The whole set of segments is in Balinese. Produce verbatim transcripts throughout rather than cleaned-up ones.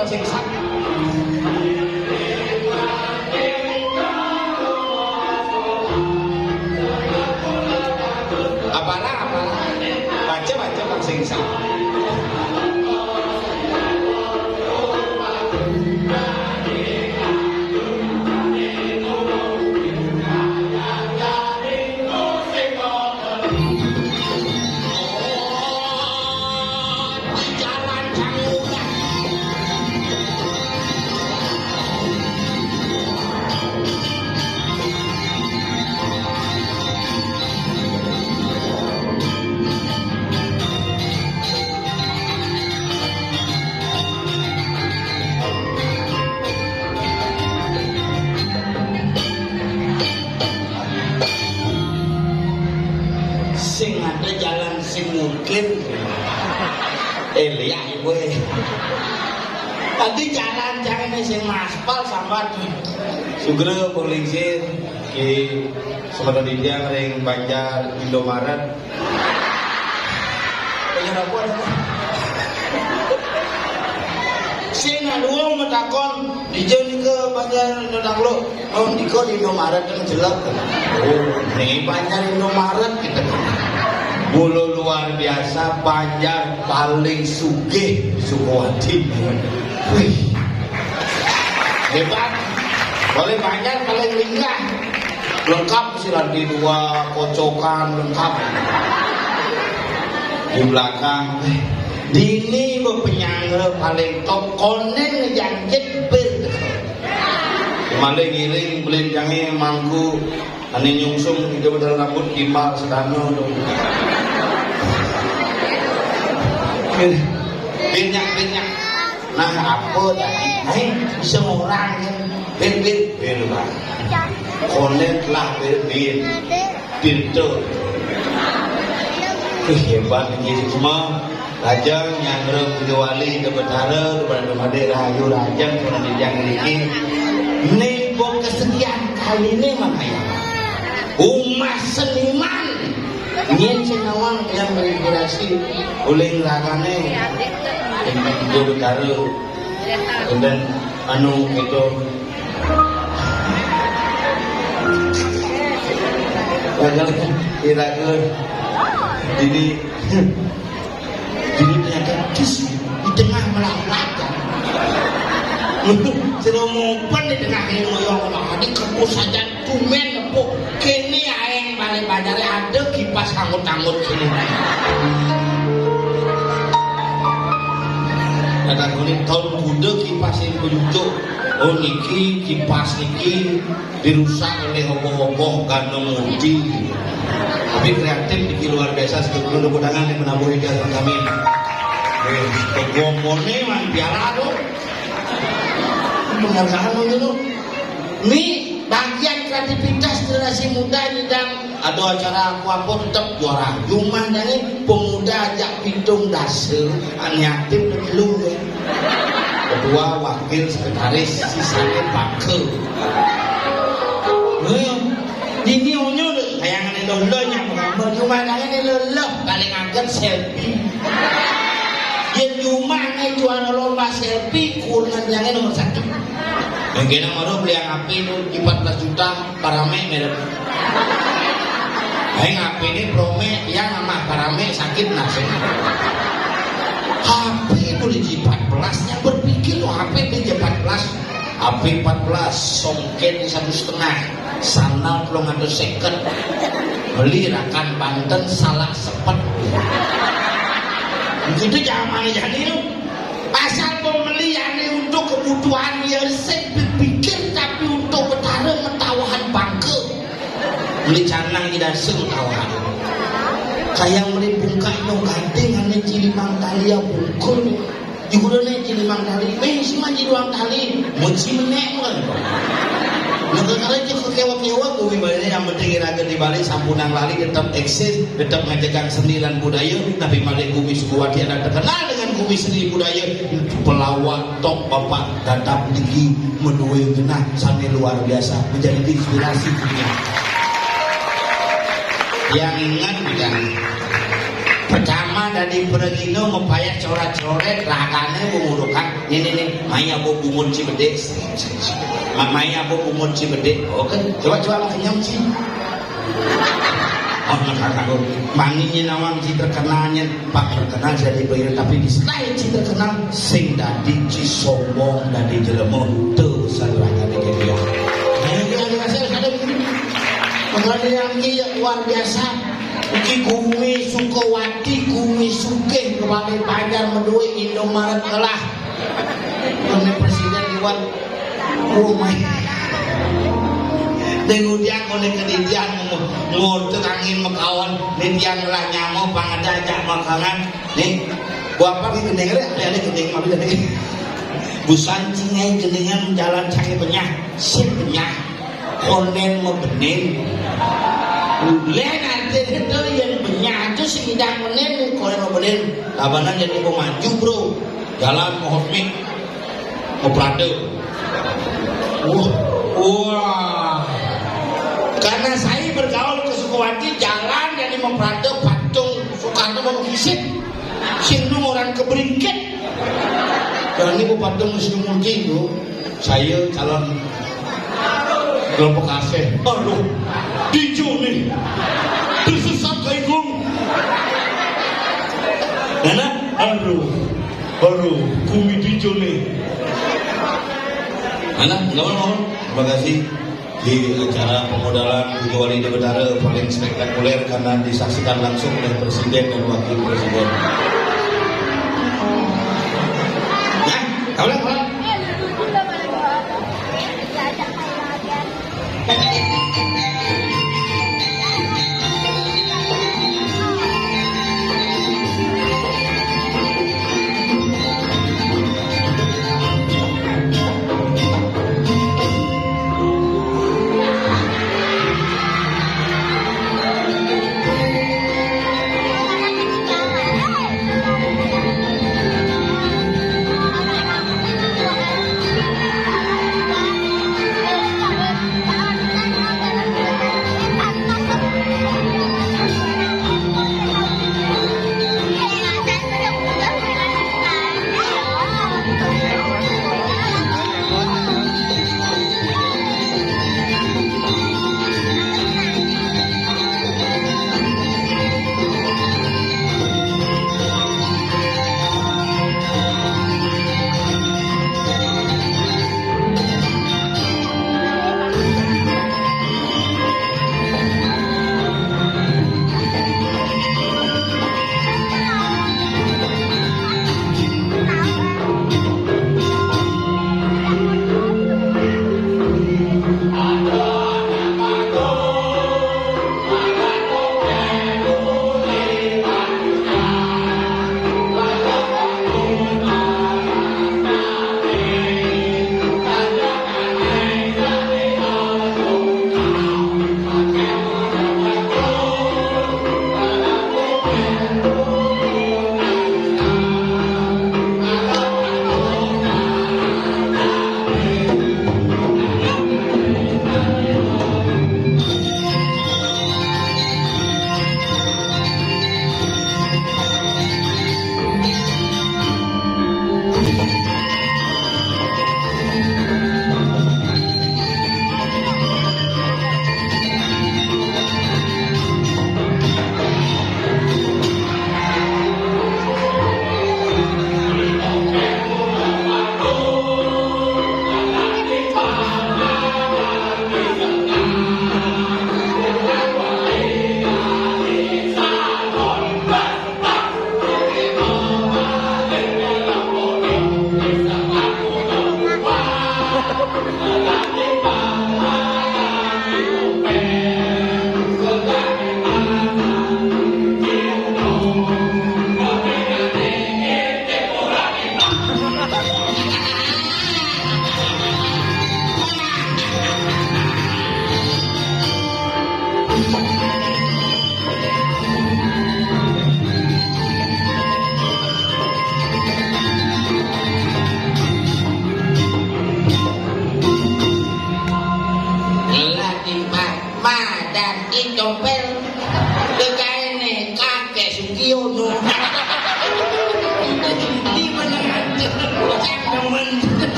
Sing sa-, apalah, apalah. Baca, baca, Bang, sing sa-. Sing ada jalan sing mungkin. Eh, lihat ibu, eh. Tadi jalan jangan sing aspal sambat. Sugro, Bung Lingsir, di Sumatera India, ring Banjar Indomaret. Banjar apa? Sing ada wong matakon, "Dija nika Banjar Indomaret?" "Oh, nika di Indomaret kan jelek." "Oh, nih Banjar Indomaret," gitu. Mula luar biasa, Banjar paling sugih Sukawati. Wih. Hebat. Oleh Banjar paling ringkah. Lengkap sih, lantai dua, kocokan, lengkap. Di belakang, eh, dini penyangga paling top, konen ngejanjit bir. Male ngiring belinjange mangku, ane nyungsung, ida bedal rambut gimbal sedana tu. Banyak, banyak. Nah, apa tadi? Hai, bisa orang kan? Bin, bin, bin, Bang. Konet lah, bin, bin. Pintu. Wih, hebat niki semua. Lajeng nyanggra puja wali ke Betara, kepada Made Rahayu Lajeng, kepada Dijang niki. Ning pun kesekian kali ini makanya. Umat seniman. Nyen sing nawang yang menginspirasi oleh ragane. Ing Betara. Dan anu itu. Padahal iraga ini, ini ternyata kis di tengah melah-melah. Sira mumpen di tengah ini ngoyong-ngoyong. Adi kepu saja tumen nepuk. Kene ae balik Banjare ada kipas anggut-anggut kene. Kata kulit tahun kuda kipas ini penyucuk. Oh, niki kipas niki dirusak oleh ogoh-ogoh gana muti. Tapi kreatif niki luar biasa, sebetulnya tepuk tangan yang menabuh ijazah kami. Eh, kegomone man piala tu. Penghargaan tu. Ni bagian kreativitas generasi muda ni, dan ada acara apa-apa tetap juara. Cuma ni pemuda ajak pitung dasa, ane aktif telu ya. Ketua, wakil, sekretaris, sisanya baka. Hmm. Dini onyo tu, kayangan elo lo nyak, cuma kayangan elo lo paling angkat selfie. Ya cuma ni juara lomba selfie, kurang jangan nomor satu. Mungkin yang baru beli yang H P tu empat belas juta, parame merek. Aing H P ini prome, yang sama parame sakit nasib. H P boleh ji empat belas, yang berpikir lo H P beli ji empat belas. H P empat belas, songket di satu setengah, sandal telung atus seket. Beli rakan Banten salah sepet. Begitu zaman jadi lo. Pasal pembeliannya untuk kebutuhan dia, sing berpikir, tapi untuk Betara metawahan bangke. Beli canang tidak sing tawahan. Kayak beli bungkak no gading ane cilimang tali ya bungkul. Jugurane cilimang tali, meh sima jiduang tali, muji menek kan. Nah, kekala je kekewa-kewa kuwi balik, yang penting iraga di Bali sampunang lali tetap eksis, tetap ngajegang seni dan budaya, tapi malih Gumi Sukawati ada terkenal dengan Gumi Seni Budaya, pelawak top Bapak Dadap niki menuwe genah sami luar biasa, menjadi inspirasi dunia. Yang ingat bukan pertama Dadi pragina mapayah corat-coret, ragané mengurukang. Né, né, né, mai aba bungut ci bedik. Ma-, mai aba bungut ci bedik. Oh, kan? Coba, coba, makan nyam ci. Oh, nak, nak, nak. Mangin nyén nawang ci terkenal nyén. Pak terkenal jadi bayar, tapi di selain ci terkenal, sing dadi ci sombong, dadi jelema teu besar ragané jadi. Ayo, kita dikasih, ada begini. Makanya yang iya luar biasa. Iki Gumi Sukawati, Gumi Sugih, kepala Banjar, medué Indomaret, kelah. Koné presiden liwat rumah. Deng udiang koné kedidian, ngotek angin makaon, né tiang lah nyama pang ada ajak makanan. Né, bapak iki gendeng rek, ada gendeng mah ada. Busan cingai gendengan jalan cari penyah, sing penyah. Kondén mah benin. Lén artiné to yén benyah to sing idang benin, kondén mah benin. Tabanan jadi mau maju, Bro. Jalan mau hotmik. Mau Prada. Wah, wah. Karena saya bergaul ke Sukawati, jalan jadi mau Prada, patung Soekarno mau kisik. Sing nu orang keberingket. Berani mau patung Sri Murti itu. Saya calon kelompok asih. Aduh, dijo nih. Tersesat kaikung. Nana, aduh, aduh, Gumi dijo nih. Nana, nggak mau, terima kasih. Di acara pemodalan Wali Betara paling spektakuler karena disaksikan langsung oleh Presiden dan Wakil Presiden. Nah, kamu lihat, kamu lihat.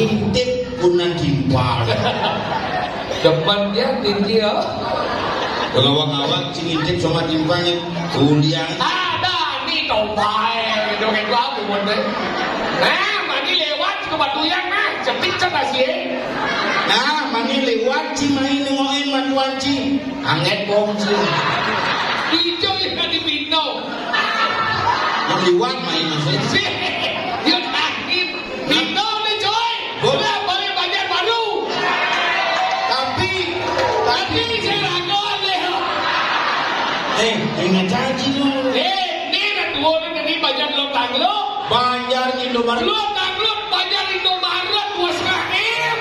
Ngintip kunan timpal. Demen dia tinggi ya. Ngawak-ngawak sing ngintip sama timpalnya. Kuliah. Ada nih tompal gitu gitu aku mondé. Nah, mani lewat ke Batu Yang nah, cepit cepet sih. Nah, mani lewat si main nengokin matuan si. Anget kong si. Ijo yang di Bino. Mau liwat main maksudnya. Dia sakit. Bino nih coy. Udah balik Banjar Baru. Tapi, tapi saya ragu deh. Eh, ingat janji dulu. Eh, ini nak dua orang ini Banjar Lotang lo. Banjar Indomaret. Lotang lo, Banjar Indomaret, dua setengah M.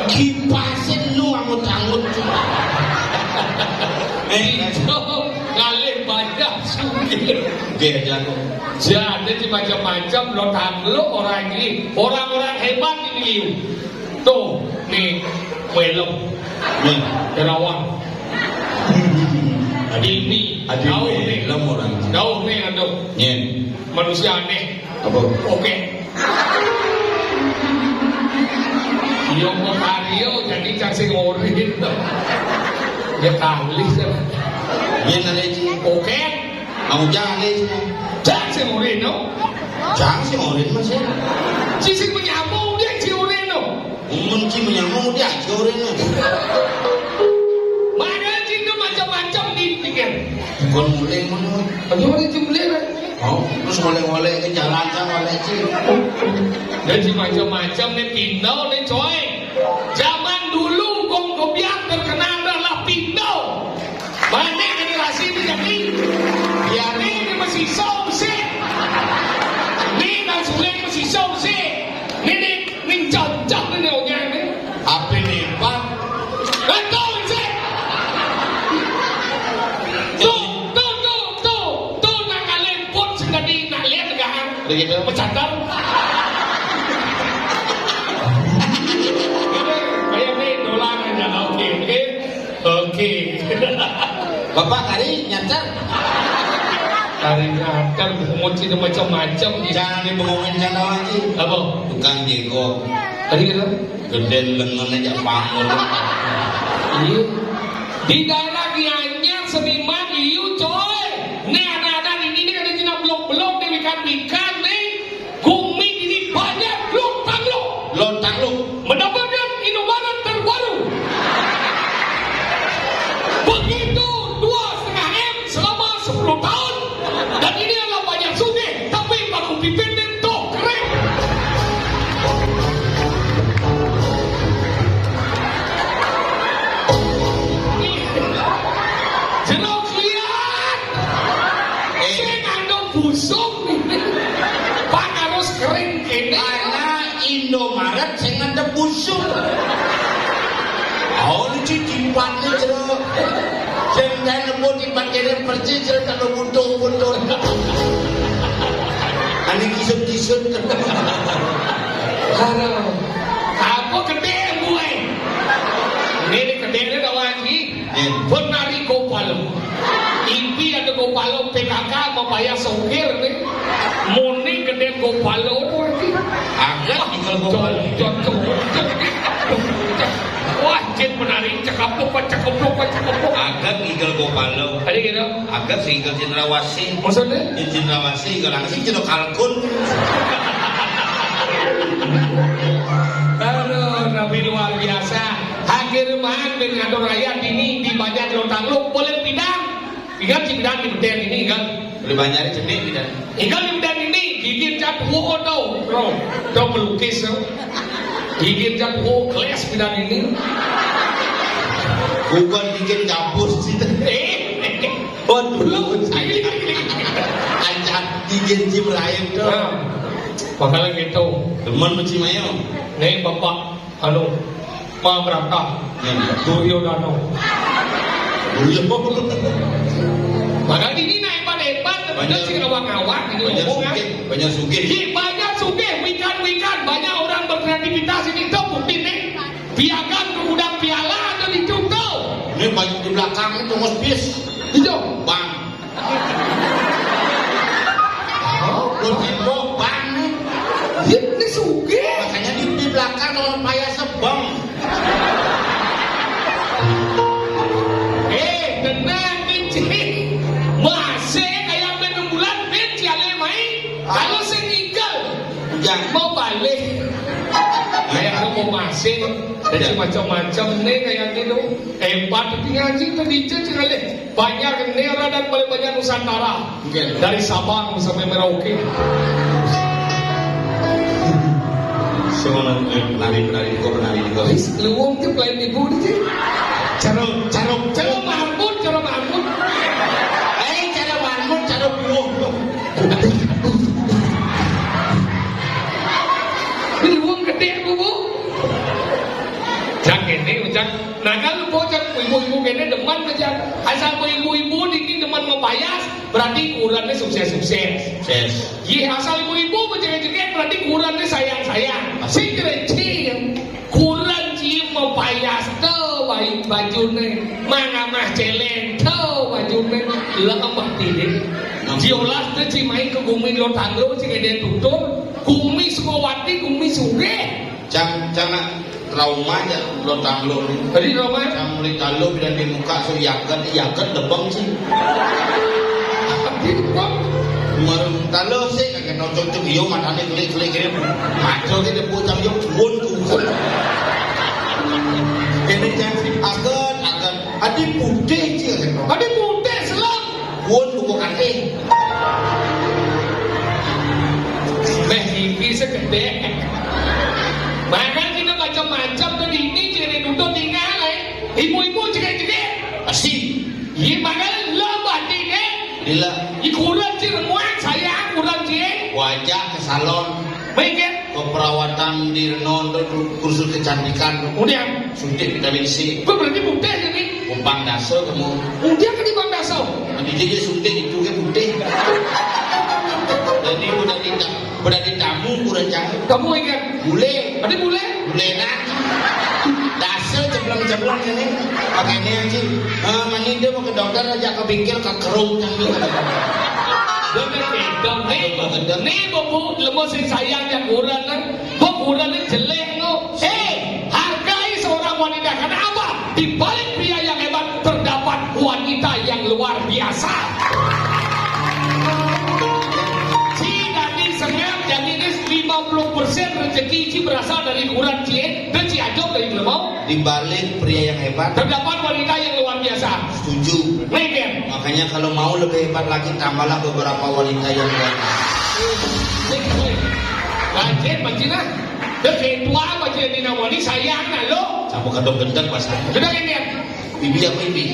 Kipasin lu angut-angut. Eh, itu ngalih banyak sugih. Oke, jago. Jadi macam-macam lo tanglo orang ini, orang-orang hebat ini. Tuh, nih, film. Nih. Kerawang. Ini, ada jauh nih. Film orang. Jauh nih, aduh. Nih. Manusia aneh. Apa? Oke. Iya, mau karyo, jadi cang sing orin. Ya kali, sih. Iya, nare, Ci. Oke. Mau jangan, Ci. Cang sing orin, no? Cang sing orin, Mas, ya. Ci sing menyambung, dia ci orin, no? Mun ci menyambung, dia ci orin, no? Mana ci itu macam-macam dipikir. Kon mulai ngono. Aduh, ada jumlah, kan? Oh, terus oleh-oleh ke jalan kan oleh ci. Jadi macam-macam nih pindah nih, coy. Zaman dulu kong kebiak terkenal adalah pindah. Banyak generasi ini jadi. Ya, ini, ini masih song sih. Ini dan sulit masih song sih. Ini, ini, ini cocok ini orang ini. Apa nih, Pak? Betul sih. Tuh, tuh, tuh, tuh, tuh, nak kalemput sendiri, nak lihat kan? Begitu. Pecatar. Kayak ini dolar aja, oke, oke. Oke. Bapak tadi nyancar. Tadi nyancar, bungut itu macam-macam. Jangan dibengongin sana lagi. Apa? Tukang jengkol. Tadi gitu. Gedén lengen aja pangul. Iya. Di daerah Gianyar, Seniman, Liu, coy. Nih anak-anak ini nih kada cina belum-belum nih wikan-wikan nih. Gumi ini banyak lotang lo. Lotang lo. Mendapatkan Indomaret terbaru. Begitu dua setengah M selama sepuluh tahun. Dan ini adalah banyak sugih, tapi baku pipin dan toh kering. Jeruk liat. Eh. Sing ngandung busung. Pan harus kering kene. Ana Indomaret sing ngadep busung. Oh, lucu timpalnya jeruk. Sing kae nemu timpal kene persis jeruk kalau butuh-butuh. Ane kisut-kisut. Aduh. Apa gedé, Bu, eh? Ini gedé ini kawan iki. Eh. Penari Gopalo. Impi ada Gopalo P K K membayar sopir nih. Muni gedé Gopalo tuh iki. Agak tinggal Gopalo. Cocok, cocok, cocok. Wah, jin penari cekapuk, cekapuk, cekapuk. Agak tinggal Gopalo. Tadi gitu. Agak sing ke cendrawasih. Maksudnya? Ya, cendrawasih, kalau sih cendra kalkun. Aduh, tapi luar biasa. Hadir man dengan raya dini di Banjar Lotang lo, boleh pindah. Ingat si pindah di beden ini, ingat. Boleh banyak jenis pindah. Ingat di beden ini, gigit cat wo tau, bro. Tau melukis, tau. Gigit cat wo, kelas pindah ini. Bukan gigit gabus, sih. Eh, Waduh, anjat gigit jim lain tuh. Nah, makanya gitu. Teman mesti mayo. Nih, Bapak, anu, Pak Brata, Duryodana. Duryodana. Padahal ini naik hebat, banyak sih ngawang-ngawang gitu. Banyak sugih, banyak sugih. Iya, banyak sugih, wikan-wikan, banyak orang berkreativitas ini tuh bukti nih. Piagam ke gudang piala ada di Jogja. Ini banyak di belakang itu, Mas, bis. Iya. Bang. Hah? Lo timbok, Bang. Iya, ini su-, Masih kayak main bulan, main ciale mai. Kalau sing ngikel, ya mau balik. Kayak mau masih, jadi macam-macam nih kayak gitu. Hebat, tapi ngaji tuh di ciale. Banyak nih orang dan paling banyak Nusantara. Oke. Dari Sabang sampai Merauke. Semua, eh, penari, penari juga, penari juga. Wis, lu wong ki pelain ibu di sini. Cara, cara, cara marbun, cara marbun. Eh, cara marbun, cara buah. Ini wong gede, Bu, Bu. Cak ini, cak. Nah, kalau bocah ibu-ibu kene demen aja. Asal ibu-ibu dikit demen ngepayas, berarti kurannya sukses-sukses. Sukses. Iya, asal ibu-ibu menjaga-jaga, berarti kurannya sayang-sayang. Sing keren cing. Kuran cing ngepayas tuh baik bajune. Mana mah celeng tuh bajune. Lemah tidik. Diolah tuh cing main ke gumi lo tanglo cing eden tutur. Gumi Sukawati, gumi Sugih. Cang, cang nak trauma aja lo tanglo. Tadi trauma? Cang meli talo bila di muka so yaket, yaket debeng sih. Di debeng? Marung talo sih kagak nocok cek iyo matane kelik-kelik kiri. Maco ki debu cang iyo pun kumpul. Ini cang sih aket, aket. Adi putih sih kagak nocok. Adi putih selam. Wun buku kaki. Meh iki segede. Bahkan kita macam-macam tuh di ini jadi duduk tinggal eh. Ibu-ibu cekik-cekik. Pasti. Iya, makanya lo berarti deh. Lila. Ikuran sih remuan saya, ikuran sih. Wajah ke salon. Baik ya. Keperawatan di Renon tuh kursus kecantikan. Udah. Suntik vitamin C. Kok berarti mudah ya nih? Umpang daso kamu. Udah kan di Bang Daso? Nanti dia suntik itu ke putih. Jadi udah tidak, udah ditamu kurang cakep. Kamu ingat? Bule. Tadi bule? Bule nak. Daso ceblong-ceblong ini. Pakai ini aja. Eh, mani dia mau ke dokter aja kepikir ke kerung cang ini. Bener, bener. Nih, nih, Bu, Bu, lemo sing sayang yang kurang kan. Kok kurang ini jelek no? Eh, hargai seorang wanita. Karena apa? Di balik pria yang hebat terdapat wanita yang luar biasa. Ci tadi sengap jadi ini lima puluh persen rezeki Ci berasal dari kurang Ci, dan Ci ajok dari lemau. Di balik pria yang hebat terdapat wanita yang luar biasa. Setuju. Nih, Ken. Makanya kalau mau lebih hebat lagi, tambahlah beberapa wanita yang luar biasa. Nih, nih. Bajin, bajin lah. Dah ketua bajin di nawani sayang nah lo. Sama kedok gendek pas. Sudah kan dia? Bibi apa Ibi?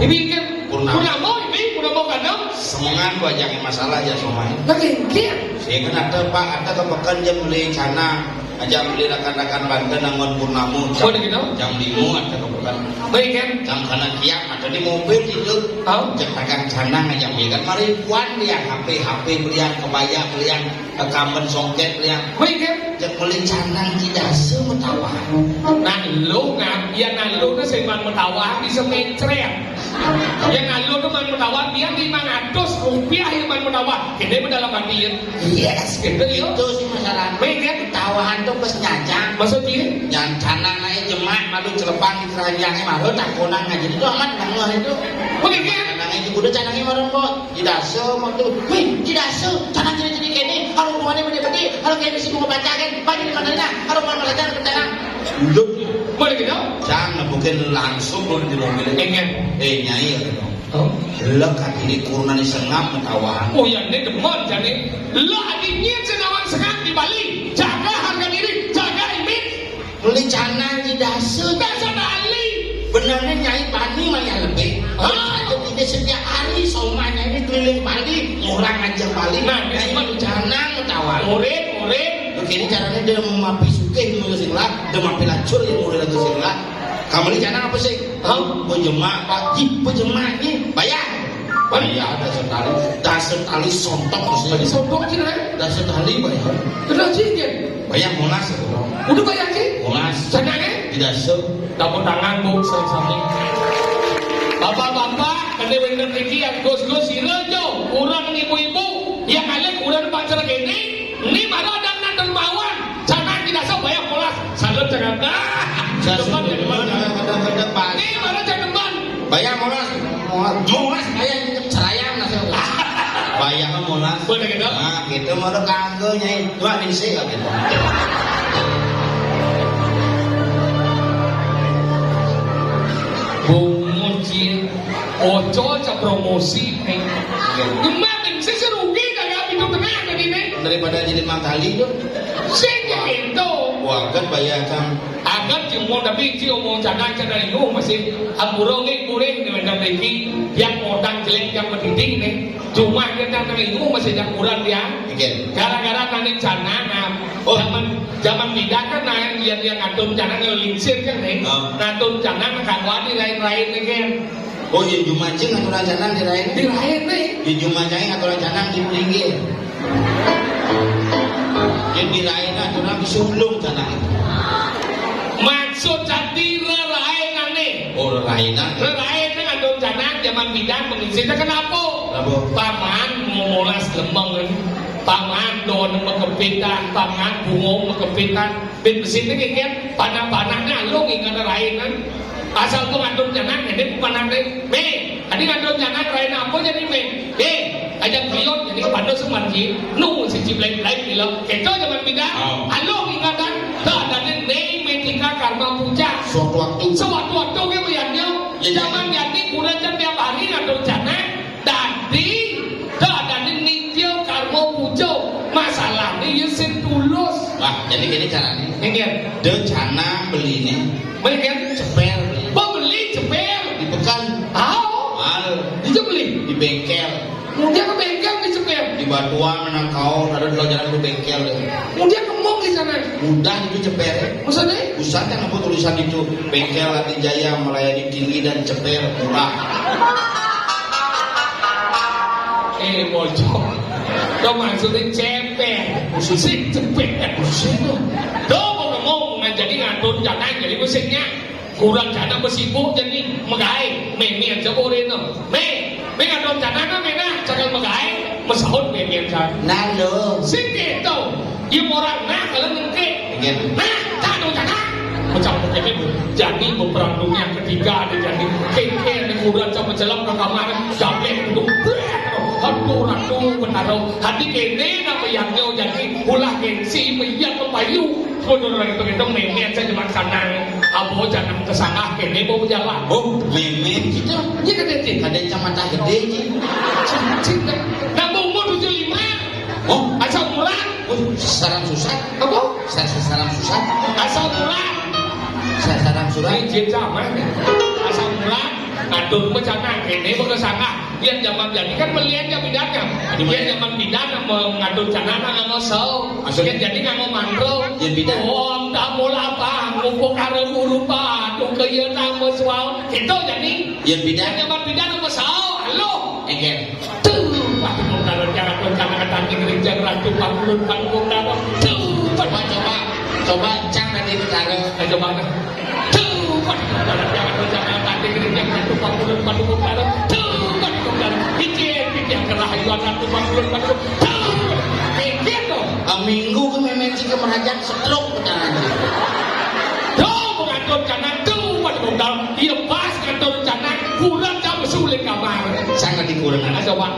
Ibi kan Purnama. Purnama, Ibi, Purnama kadang. Semengan gua jangan masalah ya somai. Lagi, dia. Saya kan ada Pak, ada ke pekan jam beli cana. Aja beli rakan-rakan Banten anggon Purnama. Oh, ada gitu? Jam lima ada ke pekan. Baik kan? Jam kanan tiap ada di mobil tidur. Tahu? Cek dagang canang aja, ya kan? Mari puan dia H P, H P belian, kebaya belian, rekaman songket belian. Baik kan? Cek beli canang tidak semetawa. Nah, lu ngap, ya nah lu tuh seman metawa bisa mencret. Ya nah lu tuh man metawa, dia lima ratus rupiah yang man metawa. Ini dalam hati ya. Yes, gitu yuk. Itu sih masalah. Baik kan? Ketawahan tuh pas nyacang. Maksudnya? Yang canang naik jemak, malu celepang di keranjangnya, malu tak konang aja. Itu amat nang itu. Oke, kan? Nang itu udah canangnya marah kok. Tidak semua tuh. Wih, tidak se. Canang jadi jadi kene. Kalau hubungannya beda beda. Kalau kene sih mau baca kan. Banyak di mana? Kalau mau belajar ke canang. Duduk. Boleh gitu? Jangan mungkin langsung lo di mobil. Enggak. Eh, nyai ya gitu. Oh. Lek hati ini kurunani sengap metawa. Oh ya, ini demen jadi. Lo adiknya senawan sengap di Bali. Jaga harga diri, jaga image. Beli canang di dasa. Dasa Bali. Benernya nyai Bani mah ya lebih. Hah? Ini setiap hari somanya ini keliling Bali, orang aja Bali. Nah, nyai mah canang metawa. Murid, murid. Begini caranya dia mau mapi sugih mau sing lah, dia mapi lacur ya murid lagi sing lah. Kamu ini canang apa sih? Hah? Pejemak, Pak. Ih, pejemak ini. Bayar. Bayar ada setali. Dah setali sontok maksudnya. Tadi sontok aja, eh? Dah setali bayar. Kenal sih dia? Bayar molas ya, Bro. Udah bayar sih? Molas. Sana ya? Tidak se. Tepuk tangan, Bu, sami-sami. Bapak-bapak, kene wenten niki yang gus-gus sira jo, kurang ibu-ibu, yang alek kurang pacar kene, ini baru ada nang dermawan. Sana tidak se bayar molas. Salut jangan dah. Saya depan ya, depan. Kadang-kadang Pak. Ini baru jangan depan. Bayar molas. Molas Molas, bayah nyekep serayang nasi. Bayah molas. Bener gitu? Nah, gitu, mau kanggo, Nyai. Dua ningsih, gitu. Bungut, Cil. Ojo, cak promosi, nih. Iya. Gemak, ningsih, sih rugi, kagak pintu tengah tadi, nih. Daripada jadi mangkali, tuh. Sing gitu. Wah, kan bayar, Kang. Agat cuma tapi ci omong canang canang iku masih ampura nggih, kurih nek wénten mriki, yang modang jelek, yang mendidik nih. Cuma dia canang iku masih campuran dia. Nggih. Gara-gara nane canang, nah, Oh. zaman, zaman bidan kan, nah, yang, yang ngatur canang yang lingsir kan nih. Oh. Ngatur canang kagak ada lain-lain nih kan. Oh, ya jumajeng aturan canang dirain. Dirain nih. Ya jumajeng aturan canang di pinggir. Yang dirain aturan di sulung canang. Maksud canti rerainane. Oh, rerainan. Rerain nang aturan canang zaman bidan mengisi kenapa? Kenapa? Paman molas lemeng. Paman don mekepitan, paman bungo mekepitan. Bit mesin iki kan panah-panahnya lu ingat rainan. Asal gua ngatur canang, ini panahnya. Nih, tadi ngatur canang rain apa jadi, Mé? Eh, aja kriot jadi pada semanji. Nu siji blaik-blaik gila. Kita zaman pindah. Oh. Alo ingatan. Tak ada nih, nih, metika karma puja. Suatu waktu. Sewaktu-waktu ke bayarnya. Iya. Zaman jadi kurang tiap hari ngatur canang. Dadi, tak ada nih, nitya karma puja. Masalahnya ya sing tulus. Wah, jadi gini caranya. Nggih. De canang beli ini. Beli kan? Ceper. Beli. Beli ceper. Di pekan. Aho. Mahal. Di beli. Di bengkel. Kemudian ke bengkel di ceper. Di Batuan menang kau, ada dua jalan ke bengkel. Kemudian kemong di sana. Mudah itu ceper. Maksudnya? Usah kan apa tulisan itu? Bengkel Ati Jaya melayani tinggi dan ceper murah. Eh, bocor. Kau maksudnya ceper. Khusus ceper. Khusus itu. Tuh, mau ngomong, nah, jadi ngatur jangan jadi musiknya. Kurang jana besibuk jani megaé, mémé aja boré no. Mé, mé ngadon jana no, mé nah, cakal megaé, mesahut mémé aja. Nah, lo. Sing gitu. Iya orang nah, kalau nengke. Iya. Nah, tak ada jana. Macam mungkin itu. Jadi, peperang dunia ketiga ada jadi. Kéké ada kurang sama celam ke kamar, gablek duduk. Aduh, ratu, benar. Hati kéné nama yang jauh jadi. Ulah gengsi, meyak ke payu. Kudu lagi begitu mémé aja cuma sana. Abo jangan kesangah kéné mau jalan. Oh, mémé gitu. Iya, gede, Cing. Ada kacamata gede, Cing. Cing, Cing, dah. Nambung umur tujuh lima. Oh. Asam urat. Oh, sasaran susah. Apa? Sa-, sasaran susah. Asam urat. Sasaran susah. Izin sama. Asam urat. Ngatur pecanang kéné mau kesangah. Yén zaman jani kan melian ya bidannya. Yén zaman bidan mengatur canana nganggo sel. Maksudnya? Yén jani nganggo mandro. Yén bidan? Wong tak mula apa, ngumpul karo guru padu ke ieu nang meswal. Gitu jani. Yén bidan? Yén zaman bidan nganggo sel. Halo. Enggak. Tuh, Pak Bung Karno, jangan pun karena tadi gereja Ratu Pak Bung Karno. Tuh, Pak. Coba, coba, coba, cang tadi bicara. Eh, coba. Tuh, Pak, jangan, jangan, jangan, tadi gini, jangan, tuh, Pak, turun, Pak, turun, Pak, turun. Tuh, Pak, turun, Pak, turun. Izin, izin, kerah, iwan, tuh, Pak, turun, Pak, turun. Tuh, izin dong. Ah, minggu ke mémé cing ke merajang stroke ke tangan. Tuh, pengatur kanan, tuh, Pak, turun, Pak. Iya, pas ngatur kanan, kurang jam sulit kamar. Sangat dikurangan. Nah, coba.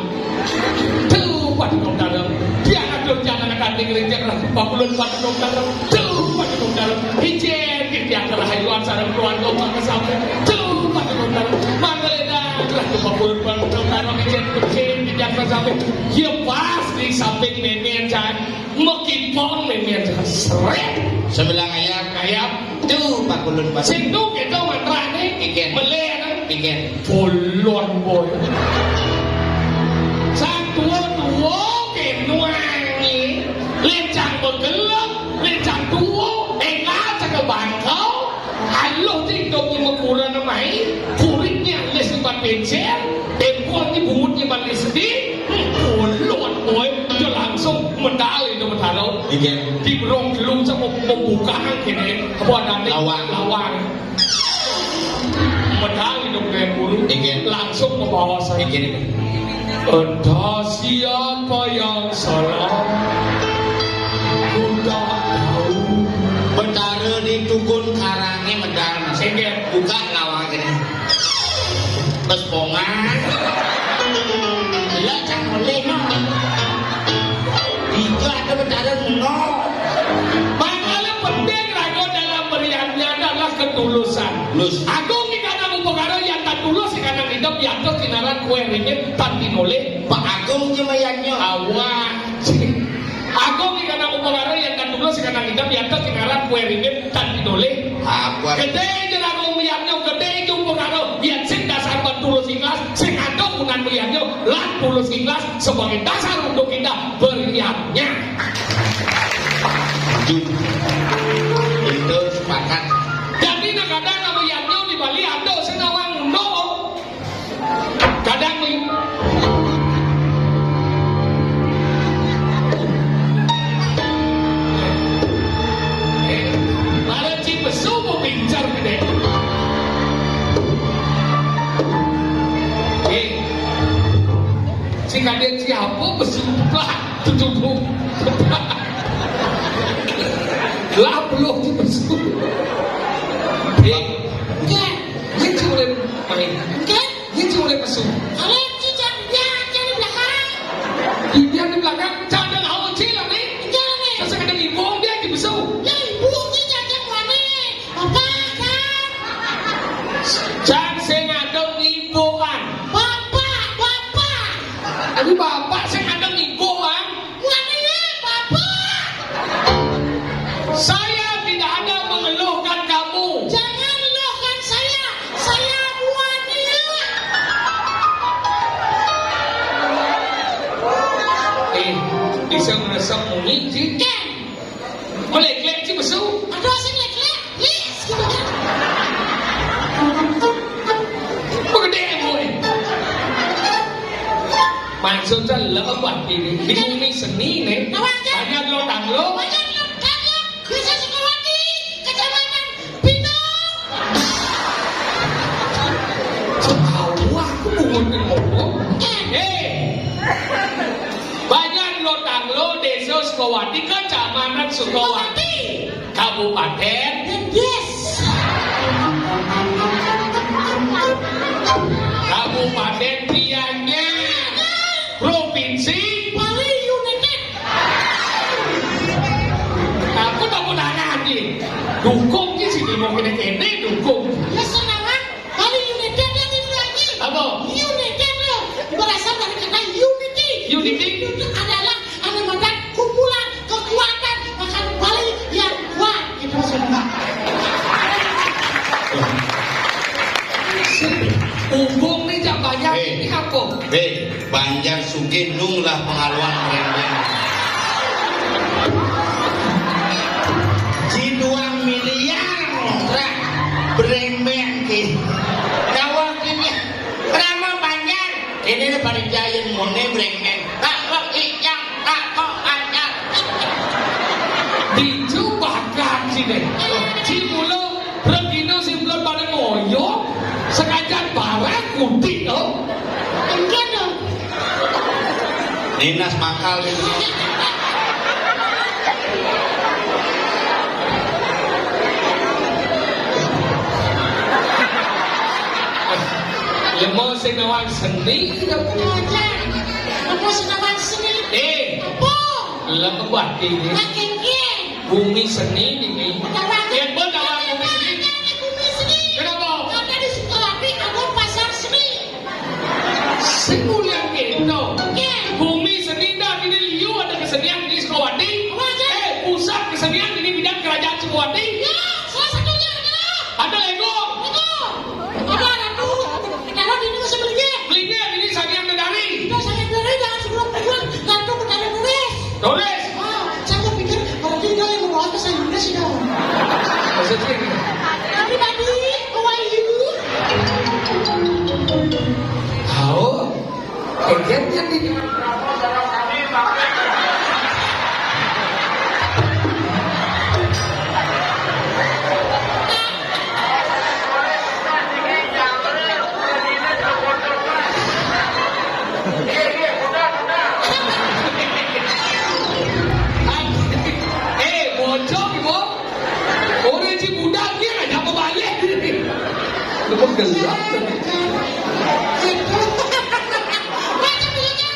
Tuh, Pak, turun, Pak, turun. Dia ngatur kanan, tadi gini, jangan, tuh, Pak, turun, Pak, turun, Pak, turun. Tuh, Pak, turun, Pak, turun. Izin, Yang kerahayuan sareng keluarga mangga sami. Tuh, Pak Gubernur, mangga ledak, Pak Gubernur, Pak Gubernur, izin, izin, tidak sami. Ya pas di samping mémé can, mekipon mémé can. Seret. Sebelah ngayap. Ngayap. Tuh, Pak Gubernur, Pak. Sing tuh kita mantrane. Iken. Melé, kan? Iken. Bolon, boy. Sang tuwa-tuwa kenuangi, lencang begelem, lencang tuwa, enggal cekel bangkau, aluh tituk di mekuran mai, kuritnya les ibat pensil, tempon di bungut ibat les di, bolon, boy, dia langsung medal itu medal. Iya. Di berong gelung sama pembukaan gini, apa adanya? Lawang. Lawang. Medal hidup dengan guru. Inggih. Langsung membawa saya. Inggih. Entah siapa yang salah, ku tak tahu. Betara di tukun karangnya medal, Mas. Inggih. Buka lawang ini. Bes pongan. Yadnya kinaran kué ringit tan tinolih. Pak Agung cuma yadnya. Awak. Agung di kanang upakara yan katulus di kanang idep, yadnya kinaran kué ringit tan tinolih. Apa? Gedé ja Agung yadnya, gedé ja upakara, yan sing dasar ban tulus ikhlas, sing ada gunan yadnya, lan tulus ikhlas sebagai dasar untuk kita beryadnya. Setuju. Itu sepakat. Jadi, nah, kadang nama yadnya di Bali ada sing nawang no. Kadang mi-, eh, malah ci pesu mau pincar gedé. Eh, si kadén siapa pesu? Wah, tutup. Lah, belum ci pesu. Eh, enggak. Ini cuma main. Enggak. Ini cuma pesu. Kalau cicak dia aja di belakang. Dia di belakang, jangan hawa cil, nih. Enggak, nih. Terus ada ibu, dia di pesu. Ya, ibu cicak yang mana? Bapak, kan? Cang sing ada ibu, kan? Bapak, bapak. Tapi bapak sing ada ibu, kan? Bukan iya, Bapak. Saya tidak ada mengeluhkan kamu. Jangan eluhkan saya. Saya bukan iya. Eh, bisa merasa muni, Cik? Ken. Melek-lek, Cik, besu. Aduh, sing lek-lek. Yes, gitu kan. Pegedé, boy. Maksudnya lebah ini. Di bumi seni, nih. Apa aja? Banyak lo tanglo. Banyak lo tanglo. Desa Sukawati, Kecamatan Pintung. Tahu aku bungut ngomong. Eh. Banyak lo tanglo, Desa Sukawati, Kecamatan Sukawati. Sukawati. Kabupaten. Yes. Kabupaten Gianyar. Provinsi Bali United. Aku tak mau nanya, Haji. Dukung ki sini mau kene-kene dukung. Ya, senangan Bali United ya, ini lagi. Apa? United lo. Berasal dari kata unity. Unity? Itu adalah, ada madan kumpulan kekuatan, makan Bali yang kuat. Gitu maksudnya. Unggung nih, jak banyak. Eh. Ini apa? Eh, Banjar sugih nung lah pengaluan brengben. Ji dua miliar ngontrak brengben ki. Kawa kini rama Banjar. Ini nih paling jayen mone brengben. Tak kok ijang, tak kok anyar. Dicu bakar sini. Ci mula regina sing belum pada ngoyo, sekajan barang kutik, oh. Enggak dong. Ninas mangkal ini. Lemo sing nawang seni. Enggak. Lemo sing nawang seni. Eh. Apa? Lemo buat ini. Makin kian. Bumi seni ini. Betul banget. Yang benar bumi seni. Bumi seni. Kenapa? Karena di Sukawati ada pasar seni. Sing mulia kita. Oke. Bumi seni dah ini liu ada kesenian di Sukawati. Apa aja? Eh, pusat kesenian ini bidang kerajaan Sukawati. Ya, salah satunya adalah ada Lego. Lego. Ada Ratu. Ratu ini masih beli. Belinya ini sanian dari. Kita sanian dari jangan sebelum pulang. Ratu kita tulis. Tulis. Ah, saya pikir kalau dia yang mau bahasa Inggris ya. Maksudnya gini. Everybody, how are you? Tahu? Kaget kan ini? Eh, bocor, Ibu. Orang si budak dia nggak nyapa balik. Lu kok gelap? Macam punya.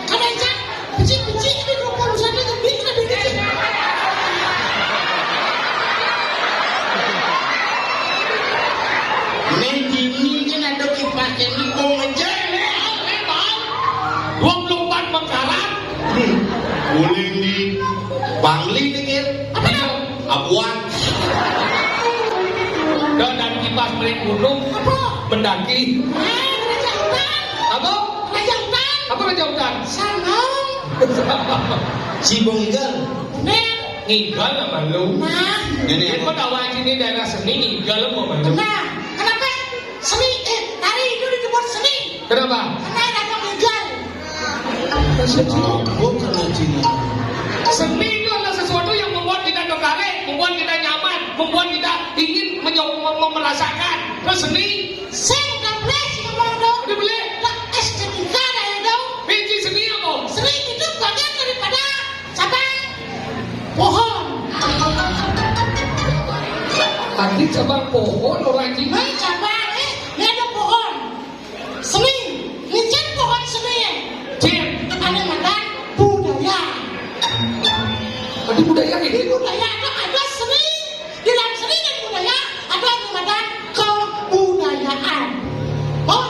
Kalau Ican, becik-becik ini dua puluh satu lebih lebih kecil. Nih, dini kan ada kipas ini, kok Guling di Bangli dikit. Apa tuh? Abuan. Udah, dan kipas melihat gunung. Apa? Mendaki. Eh, Raja Hutan. Apa? Raja Hutan. Apa Raja Hutan? Sana. Cibung Igal. Bener. Ngigal sama lu. Nah. Ini Ini apa? Pegawai sini daerah seni, ngigal sama lu. Nah, kenapa seni, eh, tari itu disebut seni? Kenapa? Karena ada ngigal. Masa Cina? Oh, karena Cina. Seni itu adalah sesuatu yang membuat kita tertarik, membuat kita nyaman, membuat kita ingin menyo- mem- merasakan. Terus seni. Sing gablek sing ngomong dong. Udah boleh. Tak estetika dah ya dong. Biji seni apa? Seni itu bagian daripada cabang pohon. Tadi cabang pohon orang Cina. Nah, cabang, eh, ini ada pohon. Seni, ini cek pohon seni ya. Cek. Ada madan budaya. Tadi budaya ini. Ini budaya ada, ada seni. Di dalam seni dan budaya ada yang madan kebudayaan. Oh.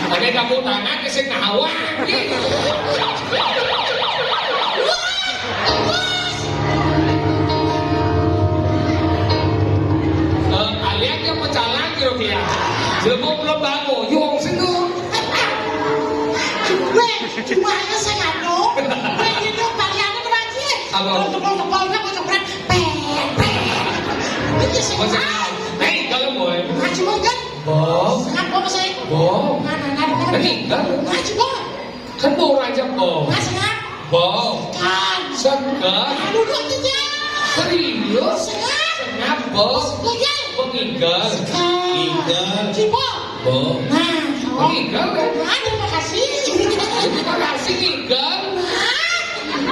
Oke, kamu tangan ke sini awak. Eh, kalian yang pecalang kira-kira. Jelebok belum bangun, yong sendung. Weh, cuma aja saya ngadu. Weh, ini kalian itu lagi. Apa? Kalau tebal-tebal kan mau coba pet, pet. Itu sih. Maksudnya, hei, kalau boy. Ngaji boy kan? Boy. Ngapa sih? Boy. Mana, mana, mana? Tadi enggak. Ngaji boy. Kan mau raja boy. Mas, ngap? Boy. Kan. Seger. Aduh, kok tidak? Serius? Sengap. Sengap, boy. Boy, ya? Boy, ngigal. Segar. Ngigal. Cipo. Boy. Nah, oh. Ngigal, kan? Nah, terima kasih. Terima kasih, ngigal. Nah.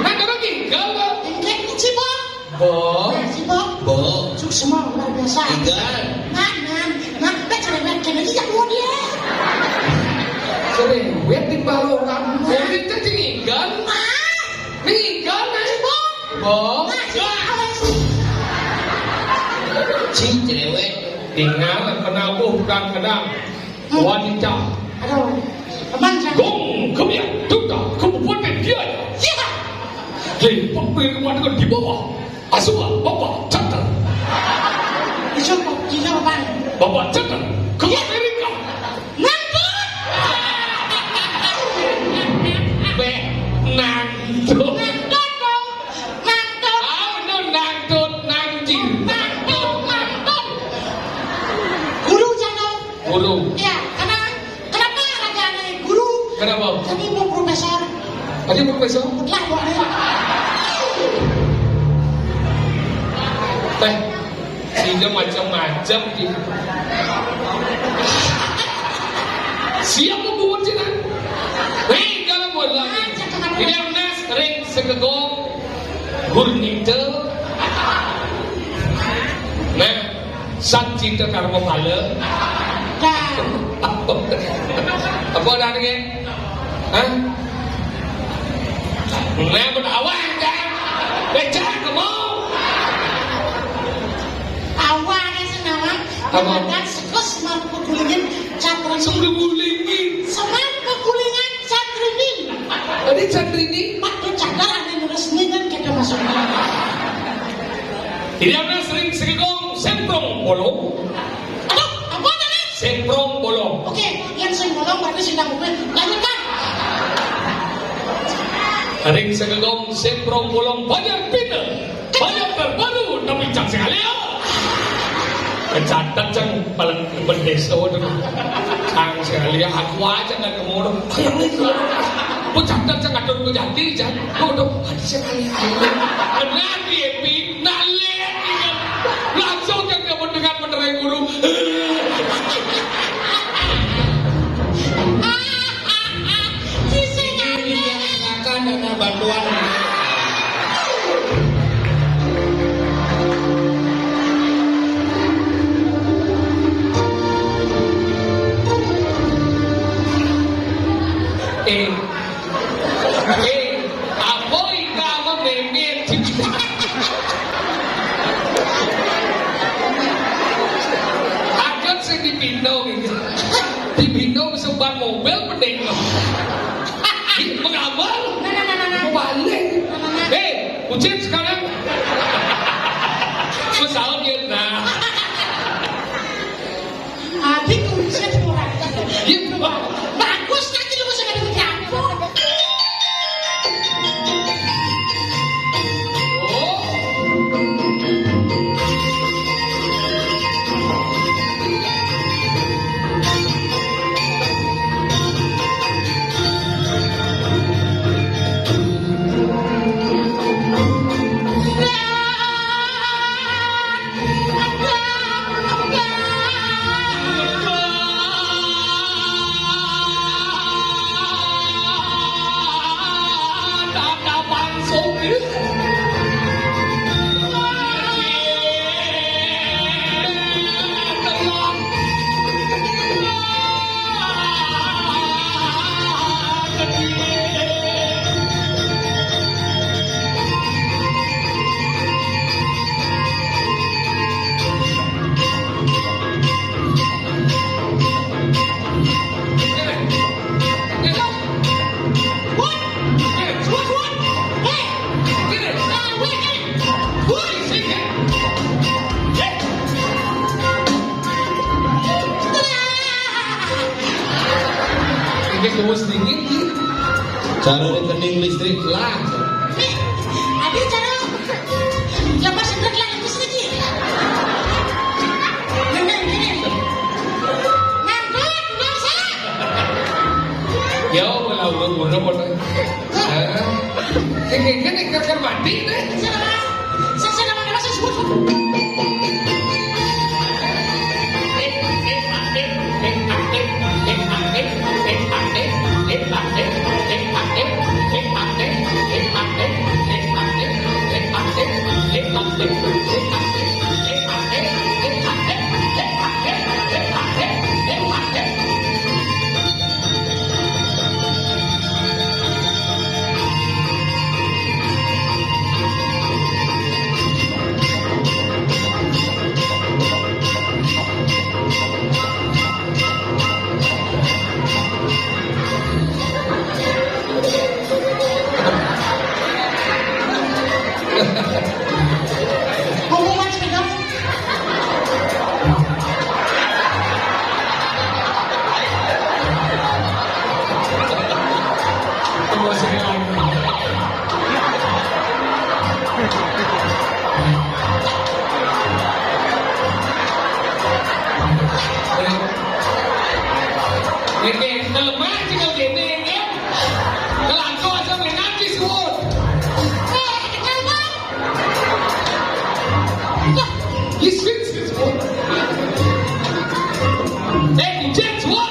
Nah, terus ngigal, boy. Enggak, ini Cipo. Bo. Nah, Cipo. Bo. Suksma, luar biasa. Igal. Nah, nah, nah, kita cerewet, kena aja, ya, buat dia. Cerewet di bawah orang. Nah. Cerewet itu tinggal. Nah. Tinggal, nah. Cipo. Bo. Nah, Cipo. Cing cerewet. Tinggal penabuh kadang-kadang. Hmm. Wanita. Aduh. Teman saya. Gong, kemudian, duta, kabupaten dia. Iya. Di pemilik rumah dengan di bawah. Asuba, Bapak, Cakra. Ijo, ijo, Bapak. Bapak Cakra, ke Amerika. Nangkut. Beh, nangkut. Nangkut, dong. Nangkut. Ah, bener, nangkut, nangkir. Nangkut, nangkut. Guru, jangan. Guru. Ya, karena Kenapa raja anak guru? Kenapa? Jadi mau profesor. Tadi profesor? Lah, boleh. Teh, sehingga macam-macam gitu. Siapa buat cina? Hei, kalau buat lagi. Ini yang nas, ring, segegong, gurnita. Nah, Sang Cinta Karma Pala. Dah. Apa? Apa dah ni? Hah? Nah, buat awak dah. Becak kamu. Awak ni senawang. Apa? Ada sekus mampu gulingin catran. Sebelum gulingin. Semampu gulingan catrin. Tadi catrin. Waktu cadar ada yang resmi kan kita masuk. Tidak ada sering segegong semprong bolong. Aduh, apa tadi? Semprong bolong. Oke, yang semprong berarti sedang gue. Lanjutkan. Ring segegong semprong bolong banyak pinter. Banyak terbaru tapi cang sekali ya. Kecatat cang paling bendesa tu. Cang sekali ya, aku aja nggak kemurung. Aku catat cang atur ku jadi cang. Aduh, hati sekali. Anak di Epi. Nah, lihat, lihat. Langsung yang dapat dengan menerai guru. Sisi kami. Ini yang akan dana bantuan. Eh, Eh, apa kita mememit? Akan sing dipindah gitu. Dipindah sebat mobil pening. Hei, kucing sekarang. Pesawat dia, nah. Adik kucing orang. Iya, Pak. Bagus lagi lu masih ada di dapur. Oh. Iki kumus dingin iki. Cara rekening listrik lah. Nih, ada cara lepas sendok lah, lepas lagi. Gini, gini. Nangkut, nggak usah. Ya, malah udah bodoh, bodoh. Hah? Eh, eh, ini kakak mati deh. Saya, saya, saya, saya, saya, Nggih, nggih, kelemah tinggal kene, nggih. Kelangkau aja menanti suwun. Eh, kenapa? Wah, isin sih suwun. Eh, kucing suwun.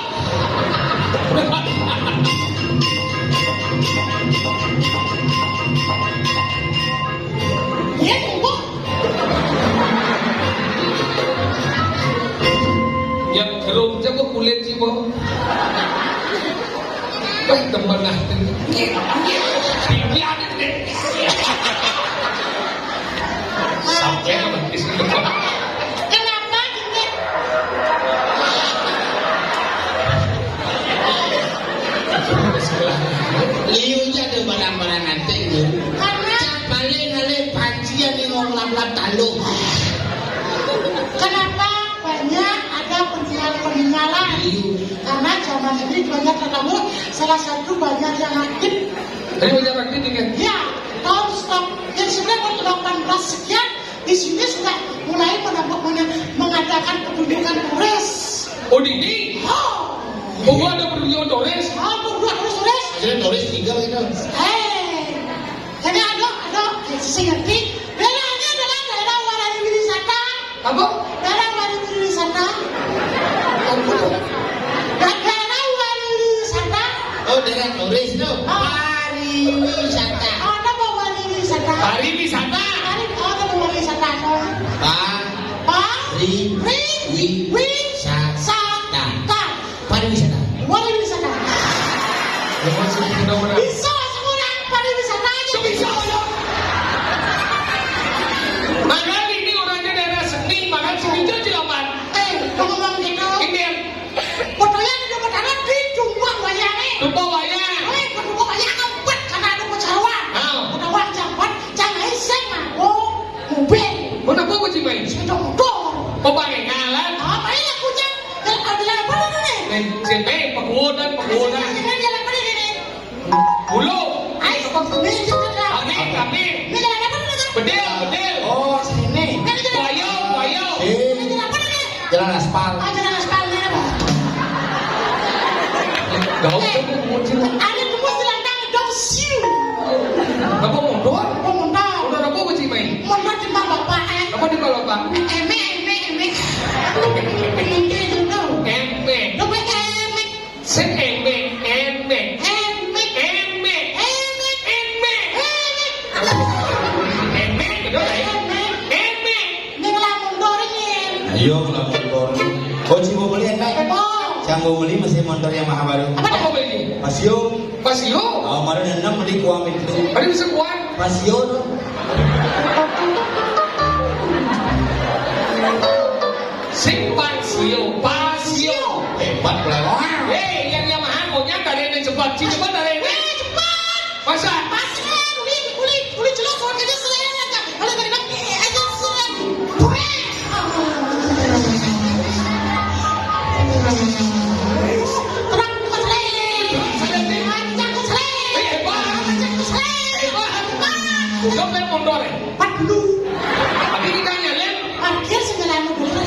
Iya, suwun. Yang kerum coba kulit sih, Bu. Wah, temen ah. Pipian itu deh. Sampai habis. Kenapa dingin? Liu aja ada barang-barang antik, Liu. Karena paling alih pancian yang orang lap-lap taluh. Kenapa banyak ada peninggalan-peninggalan? Iya. Karena zaman ini banyak tergabung, salah satu banyak yang aktif. Saya banyak aktif dengan. Ya, tahun stop. Yang sebenarnya tahun delapan belas sekian, di sini sudah mulai menambah, mena-, mengadakan pertunjukan turis. Oh, di ini? Oh. Oh, ada pertunjukan turis? Oh, pertunjukan turis, turis. Ada turis tiga gitu. Eh, jadi ada, ada, ya, saya ngerti. Daerah ini adalah daerah Warawi Wisata. Apa? Daerah Warawi Wisata. Apa? Da-, daerah Warawi Wisata. Oh, daerah turis tu. Ah. Pariwisata. Oh, nama pariwisata? Pariwisata. Pari-, oh, nama pariwisata tu? Pa-, Pa-, ri-, wi-, wi-, sa-, ta. Sa-, ta. Pariwisata. Pariwisata. Ya, maksud kita orang. Bisa seorang pariwisata aja. Bisa, ya. Makanya ini orangnya daerah seni, makanya seni itu dilawan. Eh, ngomong gitu. Ini yang Fotonya di depan tanah di tumpah wayang, eh. Tumpah wayang. Eh, ke tumpah wayang empat karena ada perseroan. Ah. Menggoda, menggoda. Ini jalan apa ini, nih? Bulu. Ayo, kok ini jalan apa? Kambing, kambing. Ini jalan apa, nih? Bedil, bedil. Oh, sini. Ini jalan apa? Buaya, buaya. Ini jalan apa, nih? Jalan aspal. Oh, jalan aspal, ini apa? Gak usah, eh, ada tembus jalan kami, dong, siu. Apa mondor? Oh, mondor. Mondor apa, Cik Mai? Mondor di Bapak, eh. Apa di Bapak? Eme, eme, eme. Eme. Eme. Eme. Sing eme, eme. Eme. Eme. Eme. Eme. Eme, bener, ya? Eme. Eme. Ning lamun dor, nyen. Ayo, lamun dor. Oh, Ci, mau beli enak? Oh. Yang mau beli masih motor Yamaha baru. Apa? Apa beli? Pasio. Pasio? Oh, baru enam beli kuah itu. Ada bisa kuat? Pasio tuh. Sing Pasio, Pasio. Hebat, Bang. Hei, yang Yamaha, pokoknya dari ini cepat. Ci, cepat dari ini. Eh, cepat. Masa? Pas, eh, uli, uli, uli celok, soal kerja selera, Kak. Kalau dari bang, eh, aja selera. Brek. Terang, terang, terang. Terang, terang, terang. Ancang, terang. Eh, hebat. Ancang, terang. Hebat. Hebat. Udah, saya mundur, ya. Empat puluh. Tapi kita nyalin. Parkir segala anu dulu.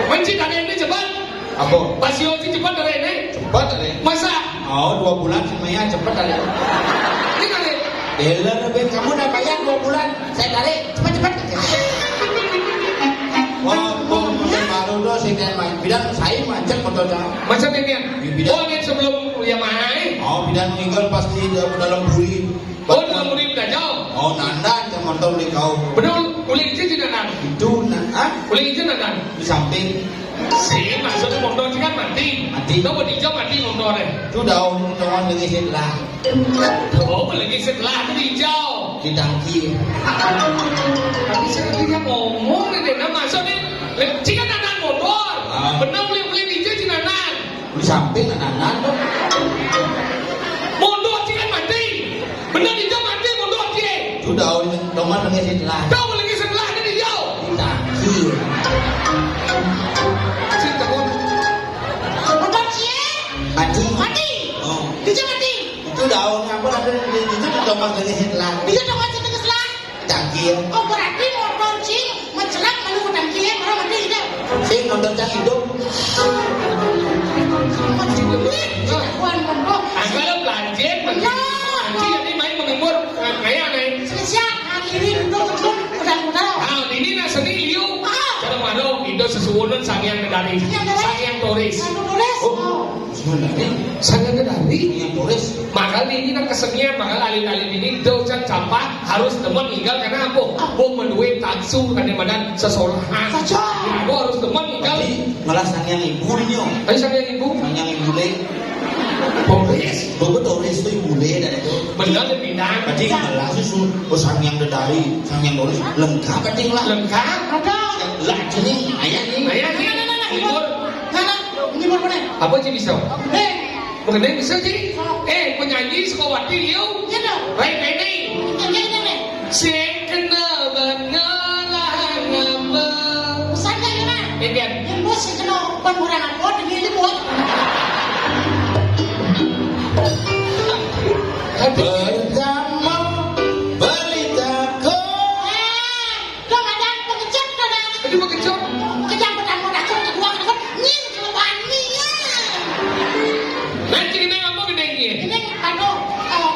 Menci, tadi ini cepat. Apa? Pasio, Ci, cepat dari ini. Cepat, dari. Masa? Oh, dua bulan semuanya cepat, dari. Ini kali. Dealer, Ben, kamu udah bayar dua bulan. Saya tarik, cepat-cepat. Oh, oh, motor baru tuh, sing main. Bilang saya macet motor saya. Macet ini, ya? Iya, bilang. Oh, ini sebelum Yamaha, eh? Oh, bilang minggu pasti dia dalam buri. Oh, dalam buri udah jauh. Oh, nandan yang motor beli kau. Bener, uli ijo ci nandan. Itu, nah, ah? Uli ijo nandan. Di samping. Sing, maksudnya motor ci kan mati. Mati. Itu mau dijauh mati motornya. Itu daun, daun lagi sebelah. Oh, lagi sebelah itu dijauh. Di tangki. Tapi saya dia ngomong nih, nah, maksudnya, le-, ci kan nandan motor. Ah. Bener, uli, uli ijo ci nandan. Di samping nandan tuh. Mundur ci kan mati. Bener ijo mati, mundur ci. Sudah, oh, ini teman lagi sebelah. Tahu lagi sebelah ini dijauh. Di tangki. Sing, takut. Mundur ci. Mati. Mati. Oh. Ijo mati. Itu daun apa ada di, di, itu teman lagi sebelah. Ijo teman sebelah. Cangkir. Oh, berarti motor ci mencelang malu cangkir, orang mati hidup. Sing motor cang hidup. Wan, motor. Angkal belanja, belanja, jadi main menghibur, eh, kayak nih. Spesial, hari ini untuk, untuk, udah, udah. Ah, ini nah seni liu. Ah. Cara malu, itu sesuwunan Sang Hyang Kendari. Sang Hyang Kendari. Sang Hyang Turis. Sang Hyang Turis. Oh. Sebenarnya, saya nggak dari. Yang tulis. Makanya ini nang kesenian, makanya alit-alit ini dosa campah harus temen ninggal karena apa? Apa menduit taksu kadang-kadang sesolahan. Saja. Ya, aku harus temen ninggal. Tapi malah sang yang ibu ini, om. Ayo, sang yang ibu. Sang yang ibu le. Turis. Tuh, turis tuh ibu le dan itu. Benar, dia pindah. Berarti malah susu. Oh, sang yang dedari, sang yang tulis. Lengkap, berarti lah. Lengkap. Ada. Lah, ini ayah nih. Ayah nih. Nah, nah, nah, nah, nah, libur. Nah, nah, libur mana? Apa sih bisa? Eh, Mengenai bisa sih. Eh, penyanyi Sukawati liu. Iya dong. Rai Beni. Iya, iya, iya, iya. Sing kena banget ngambek. Pesan gak, Yuna? Eh, Dian. Yang bos sing kena pengurang apa, demi ini, bos. Aduh. Pertama, beritaku. Ah. Dong, ada pengecut, dong, ada. Tadi pengecut. Kejam, kejam, kejam, kejam, kejam, nyin, kelepahan nih, ya. Nanti kita ngomong gede, ya. Ini, aduh, eh,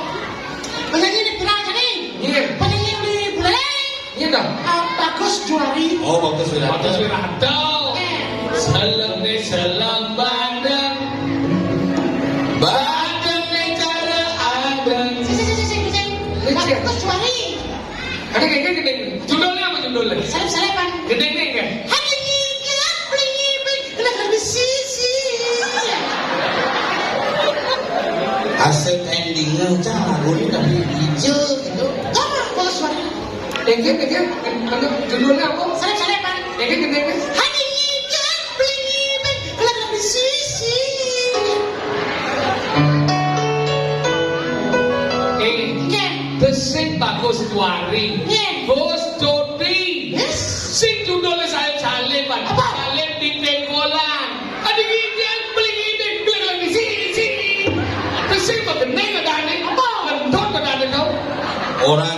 penyanyi di viral tadi. Iya. Penyanyi di Buleleng. Iya, dah. Eh, Bagus Juari. Oh, Bagus Juari. Bagus Juari. Eh. Salam nih, salam bandeng. Bandeng nih, cara adeng. Si, si, si, si, si, si. Ini siapa? Bagus Juari. Ada kayak gini, judulnya apa judulnya? Seleb-seleban. Gede nih, kan? Hati nyikat, beli nyipik, kena kena besi, si. Asik endingnya, cah, lagu ini udah hijau gitu. Kamu bos, Bang. Kayak gini, kayak gini. Ada judulnya apa? Seleb-seleban. Kayak gini, gede nih. Hati nyikat, beli nyipik, kena kena besi, si. Eh, Nggih. Besik Bagus Juari. Nggih. Gus Coti. Yes. Sing judulnya Salib-Saliban. Apa? Salib di Pengkolan. Aduh, gini.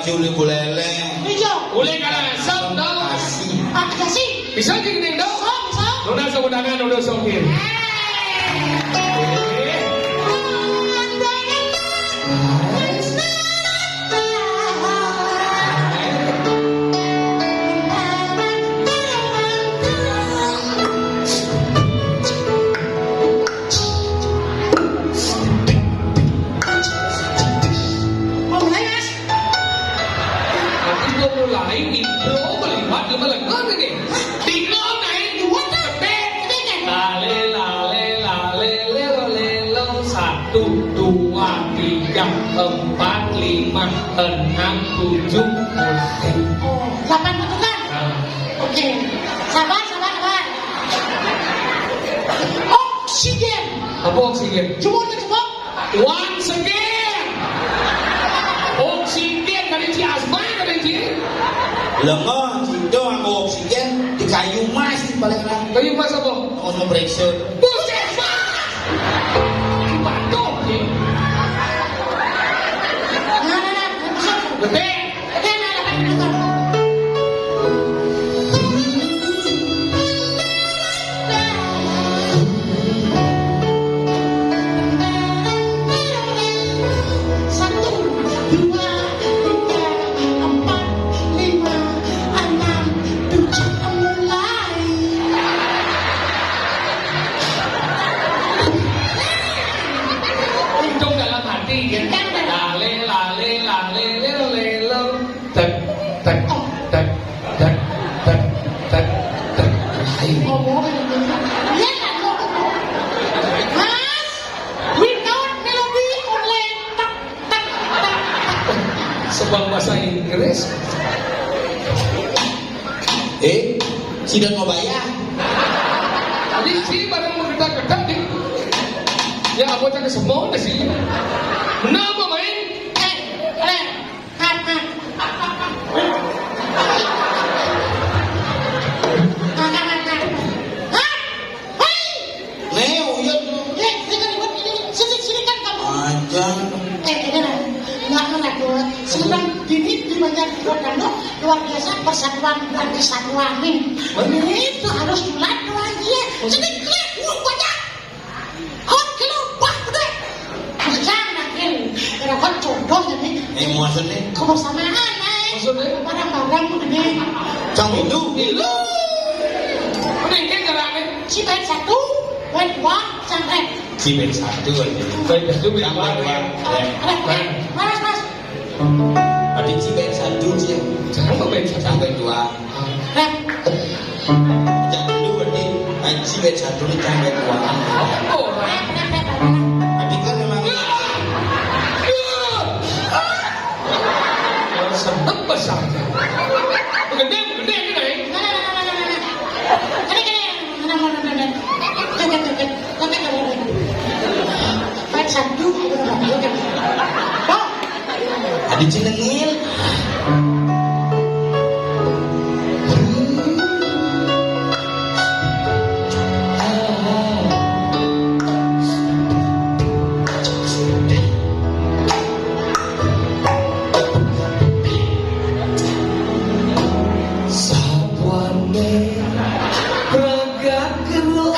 Juli buleleng. Ijo. Ulih kalah asam, tau. Asi. Apa sih? Bisa gini, dong. Bisa, bisa. Nuna sabutangan, udah songkir. Mau mulai, Mas? Tapi mau mulai, intro melihat lima lengan ini. Tiga naik, dua tepek. Lale, lale, lale, lelo, lelo. Satu, dua, tiga, empat, lima, enam, tujuh, mulai. Oh, delapan bentukan? Nah. Oke. Sabar, sabar, sabar. Oksigen. Apa oksigen? Cuma, cuma. Once again. Oksigen dari Ci Asma, dari Ci. Lengo, Cido, aku oksigen, di kayu mas, di balik rang. Kayu mas apa? Ono breakshot. Puskesmas. Batuk, ya. Gede. Satu, dua, tiga, empat, lima, enam, tujuh, mulai. Untung dalam hati, ya. Lale, lale, lale, lelo, lelo. Tek, tek, tek, tek, tek, tek, tek. Ayo. Iya, kan, lo. Mas, without melody, only tek, tek, tek, tek. Sebab bahasa Inggris. Eh, si dan mau bayar. Tadi si barang mau kita ketek, nih. Ya, aku cakap semua, sih. Kenapa, main? Eh, eh. Nih, uyut. Eh, ini kan ribut ini. Sini, sini kan kamu. Aja. Eh, ini lah. Nggak ngerti, Bu. Sekarang ini di banyak kota, no, luar biasa persatuan dan kesatuan nih. Bener. Itu harus dilatih lagi ya. Sedikit, uh, banyak. Hot, kelopah, udah. Jangan, Kin. Kira hot jodoh jadi. Eh, maksudnya? Kebersamaan, eh. Maksudnya? Barang-barang ini. Cang itu? Ilu. Mending kan jalannya. Si bait satu, bait dua, cang rep. Si bait satu aja. Bait satu, bait dua. Cang bait dua. Ya. Rep, rep. Mas, mas. Tadi si bait satu, sih. Jangan kok bait satu. Cang bait dua. Rep. Cang dulu berarti. Aji bait satu, cang bait dua. Oh, rep. Rep, rep, rep, rep. Tadi kan memang. Seneng besar. Gede, gede ini, Nay. Ada, ada, ada, ada, ada, ada. Joget, joget, joget, joget. Empat, satu, dua, tiga. Bang. Ada jenengil. Sabuane pragat kero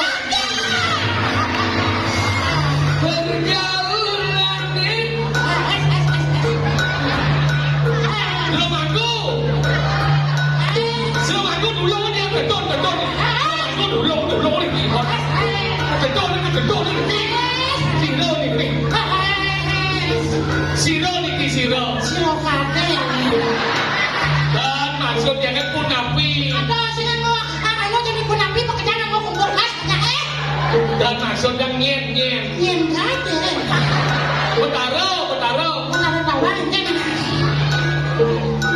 pergaulan. Belum aku. Belum aku dulu dia betul, betul. Belum aku dulu, dulu ni. Betul ni, betul ni. Sira ni. Sira niki, sira. Sira kabeh. Dan maksudnya kan punapi. Ada sing anu, anu jadi punapi pekerjaan mau kumpul khas, ya, eh? Dan maksudnya nyen, nyen. Nyen kabeh. Betara, betara. Betara tawang, nyen.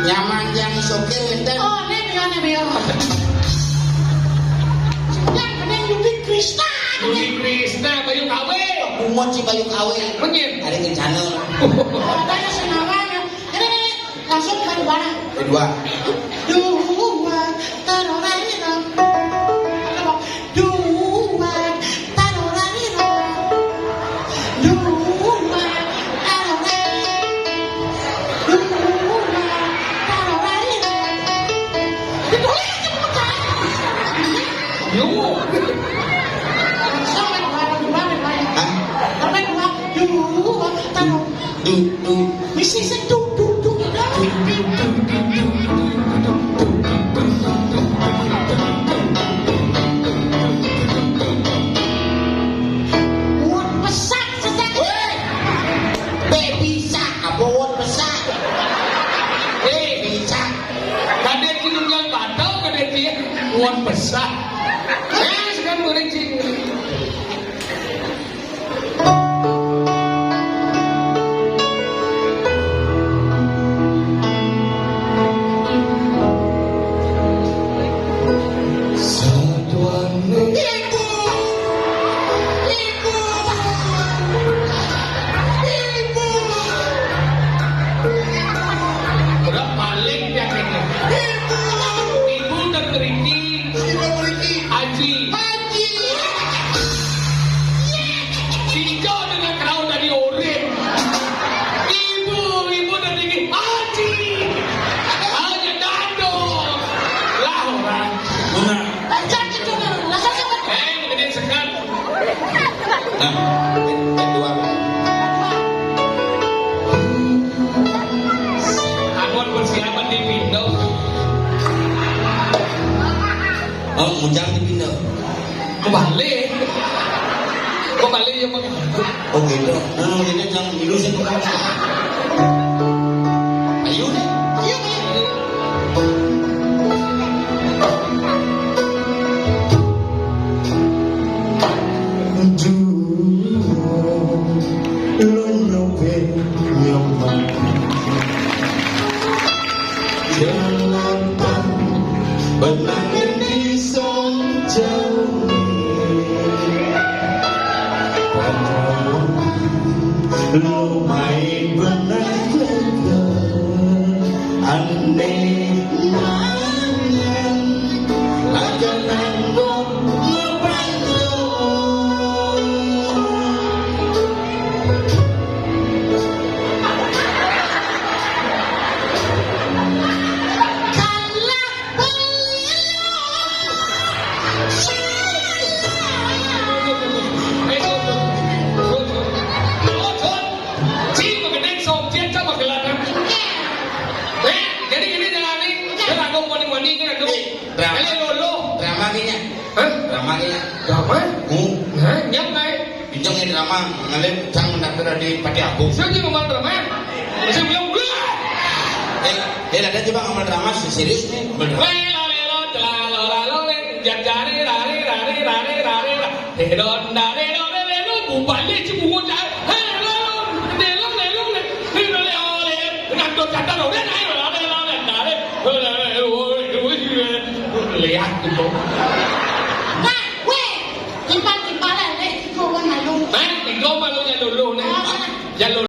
Nyaman yang iso ke wenten. Oh, ne, biyo, ne, biyo. Yang bening Yudi Krisna. Yudi Krisna, Bayu Kawe. Bungut si Bayu Kawe. Menyen. Ada rencana. Katanya sing awal, ya. Ini, ini, langsung baru barang. Kedua. Dua, taruh lagi, dong. Dua, taruh lagi, dong. Dua, taruh lagi. Dua, Wis, wis, duk, duk, duk, duk. Wot pesak, sesak. Woi. Baby shark, apa wot pesak? Baby shark. Kadé tinunggal batau, kadé ti wot pesak. Eh, sekarang goreng cing. Satuan ibu, ibu, ibu. Udah paling dia kayaknya. Ibu, ibu udah berhenti. Ibu berhenti. Aji. Aji. Tiga dengan kerau tadi orang. Ibu, ibu dan ini haji. Hanya dado. Lah orang. Benar. Lancar gitu, Bang. Lancar, Bang. Eh, begini sekat. Nah, kedua. Amun persiapan di Pindo. Oh, mujang di Pindo. Kembali. Kembali ya, Bang. Oh, gitu. Nah, ini yang milu sih, Bang. Ayo deh. Ayo, ayo. Duh, lo nyopet nyaman. Jangan benangin di song jauh. Padahal lo main benang lebar. Aneh mangan. Aja nanggung ngeban lo. Jadi gini jalani, dia lagu moni-moni kan tuh. Eh, drama. Ele lolo. Drama kayaknya. Hah? Drama kayaknya. Drama? Hmm. Hah? Nyam kae. Pinjam ini drama, ngalih cang mendaftar di Pati Agung. Siapa yang ngomong drama? Saya bilang, "Wah!" Eh, eh, ada coba ngomong drama, serius nih, ngomong drama. Lelo, lelo, lalo, lalo, le, jajare, rare, rare, rare, rare, ra. Dedon, dare, dore, lelo, bupale, cibungut, ah. He, lelo, lelo, lelo, le, lelo, le, ole, nando, catar, ore, nai, ore, ore, ore, dare, ore, ore, ore, ore, lihat gitu. Nah, weh, timpal-timpalan, eh, iko wan malu. Hah? Iko malunya dulu, nih. Ah. Ya, lo